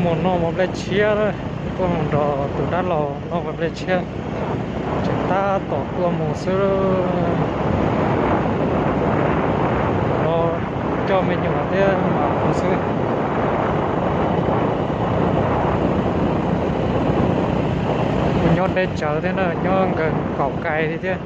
Mus noj mov nplej tshiab na, tuaj mus nrog tus dab laug noj mov nplej tshiab, tseem tab tom tuaj mus xwb. No coj me nyuam thiab mam mus xwb. Kuj nyob deb tsawv thiab na, nyob nkaus kaum kais li thiab.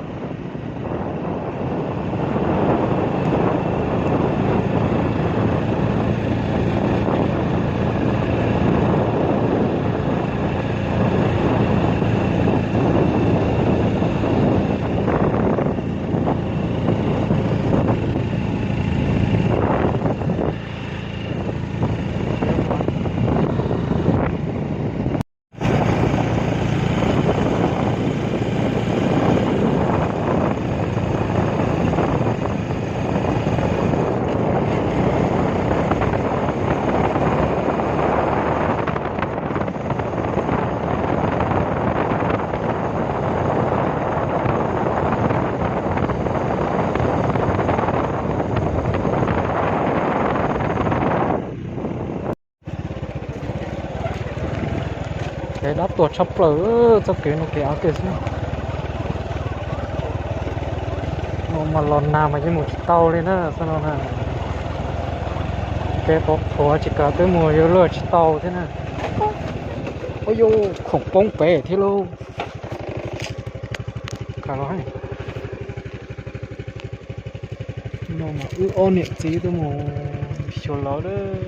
Kev dab tuag tshaj plaws, txoj kev no kev av tiag xwb. No mas los nag mas yeej mus tsis tau li na, txoj no na. Kev qhuav qhuav tsis kav twb mus yuav luag tsis tau thiab na. Ua yuav khoom poob pem thiab lauj. Kav los, no mas wb ob niam txiv tuaj mus xyuas lawv lawm.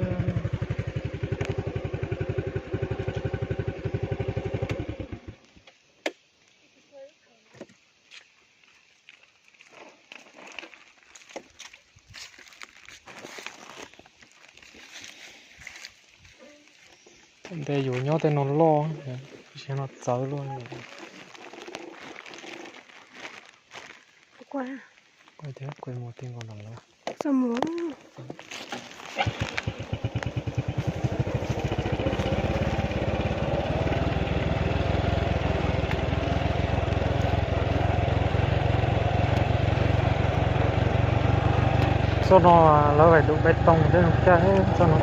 Ntev yus nyob tej no loj, no txawv luaj. Txoj no lawv vais dub peb toog thiab, zoo caij txoj no.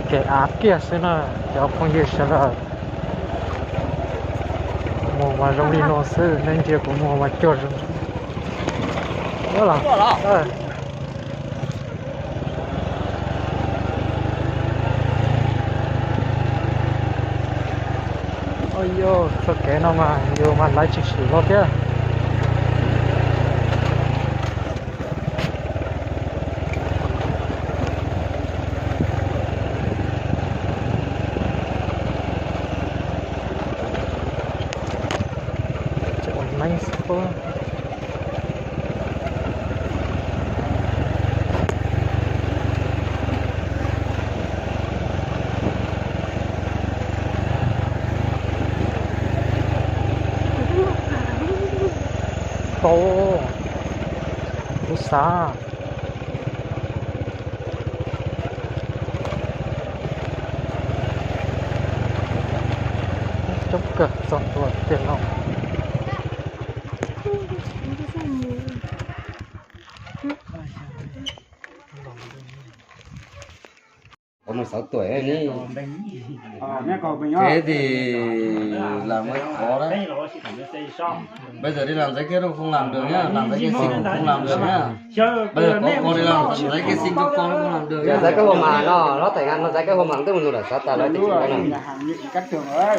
Kev av kiag xwb na, cov phooj ywg sawv daws. Mus mas zoo li no xwb, nej ntsia kuv mus mas cuag zoo. Yog txoj kev no mas yus mas laiv tsis sim los thiab. Tau, kuv xav coob kawg txog ntua tiag no. Có mười sáu tuổi ấy nhỉ? Thế thì làm cái khó đấy. Bây giờ đi làm giấy kết hôn không làm được nhá, làm giấy khai sinh cũng không làm được nhá. Bây giờ có con đi làm giấy khai sinh cho con cũng không làm được nhá. Giấy kết hôn mà nó, nó tại ngành nó giấy kết hôn mà tức mình là xã tài nó thì chỉ có là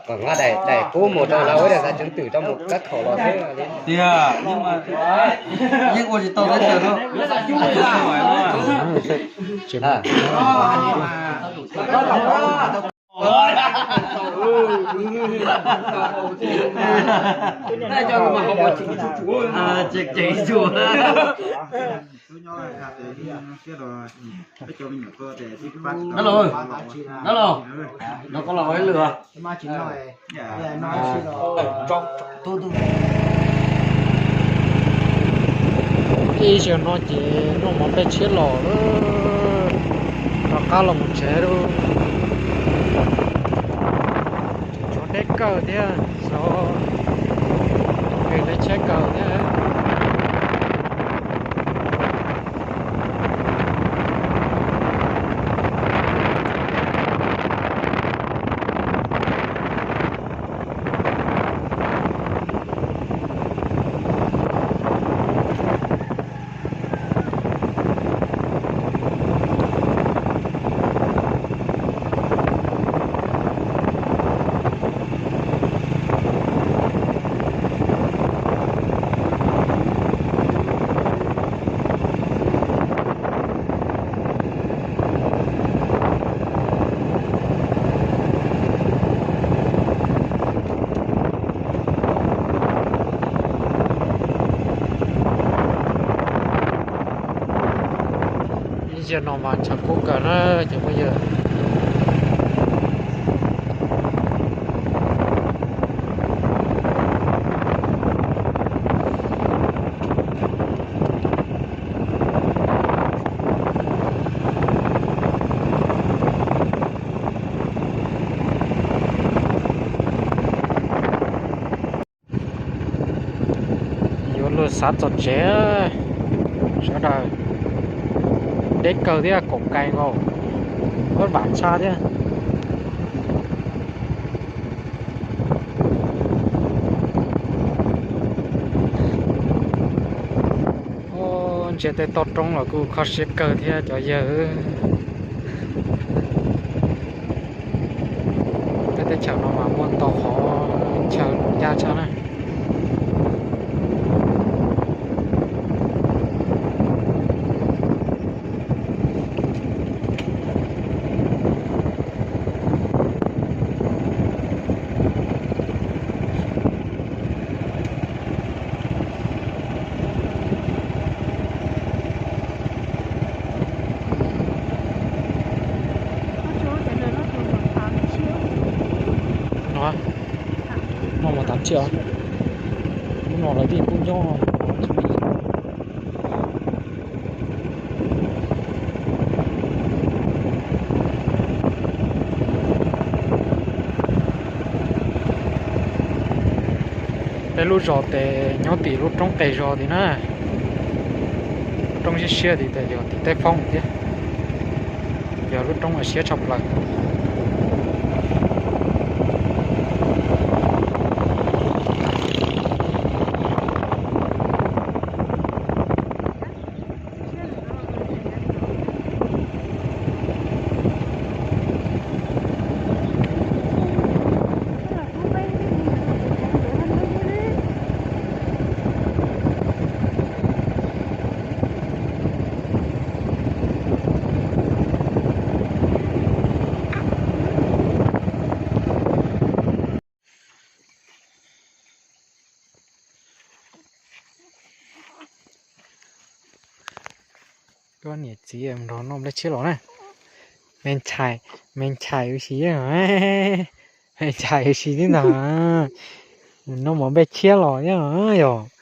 còn nó đẩy đẩy cú một rồi là với là ra chứng tử trong một các khẩu lò thế. Tiag, nhưng mà yeej ua tsis tau giấy tờ đâu. Alo, alo, no koj los ua ib lwm. Ib zaug no ces noj mov nplej tshiab los lawm. Qab los mus tsev lawm. Tshuav deb kawg thiab, xyov nqis teb tsheb kawg thiab. Ib zaug no mas tshav kub kawg na cov phooj ywg. Yuav luag xav txog tsev, sawv daws. Deb kawg thiab, kaum kais nkaus, vab vam tshaj thiab. Ntsia tej toj roob los kuj kho siab kawg thiab cov yawg. Tej teb chaws no mas muaj ntau qhov chaw ncaj tshaj na. No, no mas tav tsiaj, lub no lawv tij kub ncob. Peb lub zos tes nyob tim lub roob qes zos tim na, lub roob siab siab tim tes yog tim teb foob thiab, yog lub roob uas siab tshaj plaws. Koj niam txiv nrog noj nplej tshiab los na. Me ntxhais, me ntxhais ua si, me ntxhais ua si tib ntag. Noj mov nplej tshiab los yog.